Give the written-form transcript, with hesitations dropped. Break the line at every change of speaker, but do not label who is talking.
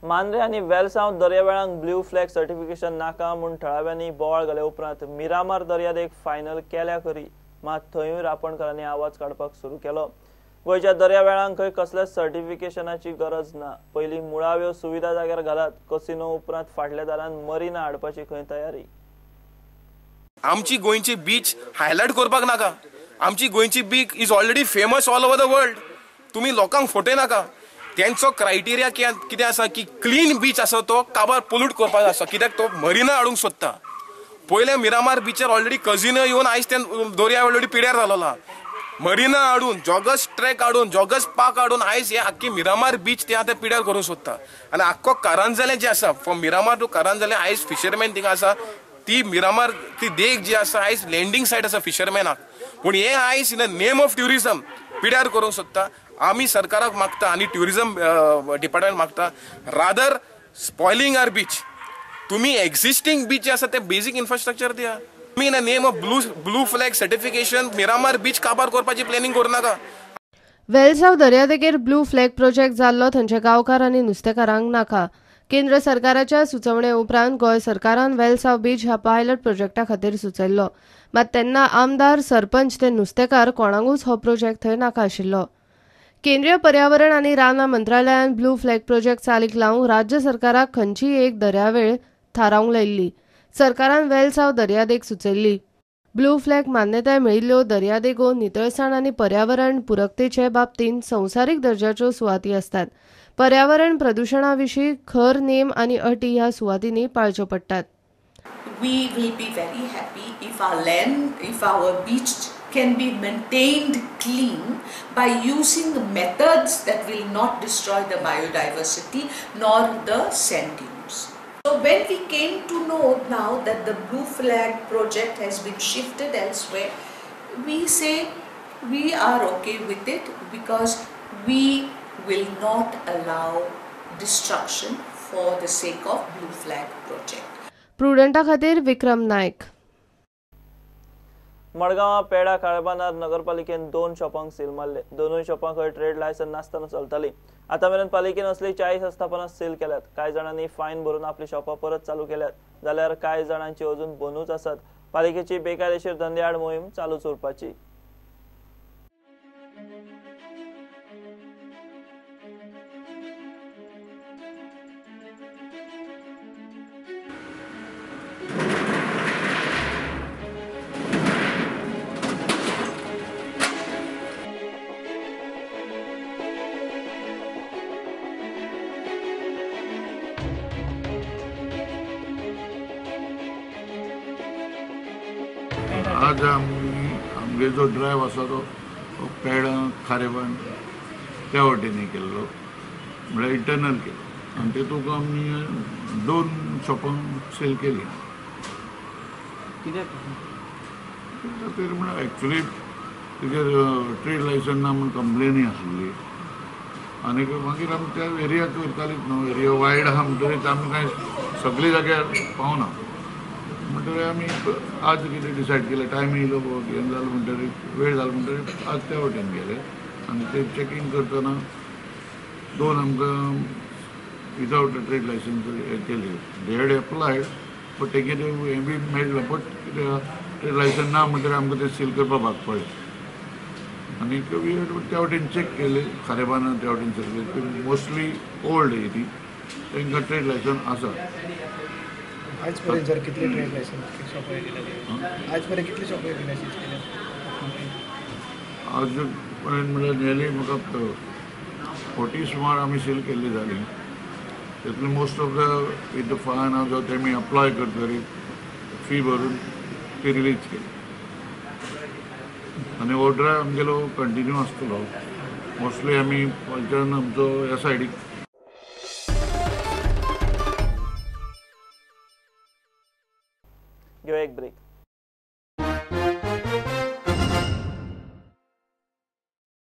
मांद्रे आनी वेलसांव दर्यावेळांक blue flag certification नाका म्हूण थळाव्यांनी बोवाळ घाले उपरांत मिरामार दर्यादेग फायनल केल्या खरी, मात थंयूय रापणकारांनी आवाज काडपाक सुरू केलो। गोंयच्या दर्यावेळांक खंय कसल्याच सर्टिफिकेशनाची गरज ना, पयलीं मुळाव्यो सुविधा जाग्यार घालात, कसिनो उपरांत फाटल्या दारान मरिना हाडपाची खंय तयारी।
आमची गोंयची बीच हायलायट करपाक नाका, आमची गोंयची beach is already famous all over the world. तुमी लोकांक फटय नाका। तेंचो क्रायटेरिया कितें आसा की क्लीन बीच आसा तो काबार पोल्यूट करपाक आसा, कित्याक तो मरिना हाडूंक सोदता। पयले मिरामार बिचार ऑलरेडी कजिनो येवन आयज ते दर्या ऑलरेडी पिड्यार जालोला। मरिना हाडून जॉगर्स ट्रॅक हाडून जॉगर्स पार्क हाडून आयज हे आख्खी मिरामार बीच ते आतां पिड्यार करूंक सोदता। आनी आख्खो कारांजले जे आसा फ्रॉम मिरामार टू कारांजले आयज फिशरमॅन थिंगा आसा, ती मिरामार ती देग जी आसा आयज लँडींग सायट आसा फिशरमॅनाक, पूण हे आयज in the name of tourism पिड्यार करूंक सोदता। आमी सरकाराक मागता आनी ट्युरिजम डिपार्टमेंट मागता रादर स्पॉयलिंग our beach, तुमी एक्झिस्टींग बीच जे आसा ते बेजीक इन्फ्रास्ट्रक्चर दिया। तुमी in the name of blue flag certification Miramar beach काबार करपाची प्लॅनिंग करूं नाका।
वेलसांव दर्यादेगेर ब्लू फ्लॅग प्रोजेक्ट जाल्लो थंयचे गांवकार आनी नुस्तेकारांक नाका। केंद्र सरकाराच्या सुचवणे उपरांत गोंय सरकारान वेलसांव बीच ह्या पायलट प्रोजेक्टा खातीर सुचयल्लो, मात तेन्ना आमदार सरपंच ते नुस्तेकार कोणाकूच हो प्रोजेक्ट थंय नाका आशिल्लो। केंद्रीय पर्यावरण आनी रानां मंत्रालयान ब्लू फ्लॅग प्रोजेक्ट चालीक लावंक राज्य सरकाराक खंयचीय एक दर्यावेळ थारावंक लायिल्ली। सरकारान वेलसांव दर्यादेग सुचयल्ली। ब्लू फ्लॅग मान्यताय मेळिल्ल्यो दर्यादेगो नितळसाण आनी पर्यावरण पुरकतेचे बाबतींत संवसारीक दर्जाच्यो सुवाती आसतात। पर्यावरण प्रदुशणा विशीं खर नेम आनी अटी ह्या सुवातींनी पाळच्यो पडटात।
We will be very happy if our land, if our beach can be maintained clean by using methods that will not destroy the biodiversity nor the sand dunes. So when we came to know now that the blue flag project has been shifted elsewhere, we say we are okay with it because we will not allow destruction for the sake of blue flag project.
प्रुडंटा खातीर विक्रम नायक।
मडगांवां पेडा काळबानार नगरपालिकेन 2 शॉपांक seal मारले। दोनूय शॉपांक खंय trade license नासतना चलताली। आतां मेरेन पालिकेन असली 40 आस्थापनां सील केल्यात। कांय जाणांनी फायन भरून आपली शॉपां परत चालू केल्यात, जाल्यार कांय जाणांची अजून बंदूच आसात। पालिकेची बेकायदेशीर धंदे आड मोहीम चालूच उरपाची।
आज आमगे जो ड्रायव्ह आसा तो पेडा खारेबान त्या वाटेनी केल्लो, म्हळ्यार इंटरनल केलो आनी तेतूंक आमी 2 शॉपांक सेल केली। कित्याक खातीर म्हळ्यार एक्चुली तेजेर ट्रेड लायसन ना म्हूण कंप्लेनूय आसली आनी मागीर आमी त्या एरियाक वयतालीच न्हू, एरिया वायड आहा म्हणटकीच आमी कांय सगळे जाग्यार पावना। म्हणटकीर आमी आज कितें डिसायड केलें, टायम येयलो हें जालो म्हणटकीर वेळ जालो म्हणटकीर आज त्या वटेन गेले आनी ते चॅकींग करतना 2 आमकां विदावट ट्रेड लायसन्स हें केले। दे हॅड एप्लायड बट तेगेलें हें बी मेळ्ळें, बट कितें ट्रेड लायसन्स ना म्हणटकीर आमकां तें सील करपाक भाग पडलें आनी त्या वटेन चॅक केले खारेबाना त्या वटेन सगळे मोस्टली ओल्ड ही तांकां ट्रेड लायसन्स आसा।
आजपर्यंत जर कितले ट्रेड लायसन्स शॉपां केल्या, आजपर्यंत कितले शॉपां केल्या सीज केल्या?
आज पर्यंत म्हळ्यार नियरली म्हाका 40 सुमार आमी सील केल्ली जाली। तितले most of the with the fine हांव जो तेमी अप्लाय करतरी फी भरून ती रिलीज केली आनी हो ड्रायव्ह आमगेलो कंटिन्यू आसतलो। मोस्टली आमी पलटण आमचो ह्या सायडीक
घेवया एक ब्रेक।